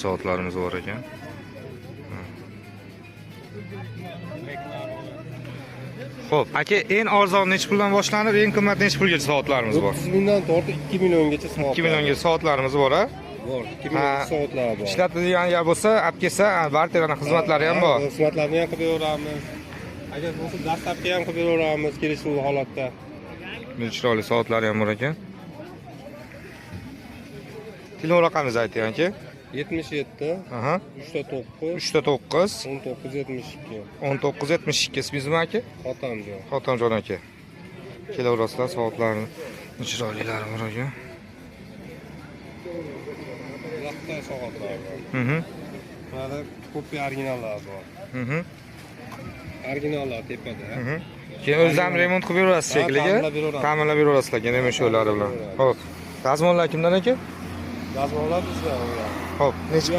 Soatlarimiz bor ekan. Xo'p, aka, eng arzon necha puldan boshlanib, eng qimmat necha pulgacha soatlarimiz bor? 30 mingdan tortib 2 milliongacha soat. 2 millionga soatlarimiz bor, a? Bor. 2 milliongacha soatlar bor. Ishlatadigan yer bo'lsa, olib kelsa, barter xizmatlari ham bor. Xizmatlarni ham qilib beraveramiz. Agar bo'lsa, доставка ham qilib beraveramiz kelishuv holatda. Chiroyli soatlari ham bor ekan. Telefon raqamingizni ayting, aka. 77 Aha. 3 9 3 9 19 72. 19 72. Ismingiz nima, aka? Xotamjon. Xotamjon aka. Kelaverasizlar, soatlarni chiroylilari bor ekan. Bular Xitoy soatlari bor. Mana kopiya originallar bor. Originallar tepada. Keyin o'zingiz ham remont qilib beraverasiz Ha, shekilli. ta'mirlab beraveramiz. Ta'mirlab beraverasizlar, keyin remont bilan. Xo'p. Dazmollar kimdan, aka? Dazmollar bizda ular. Xo'p, necha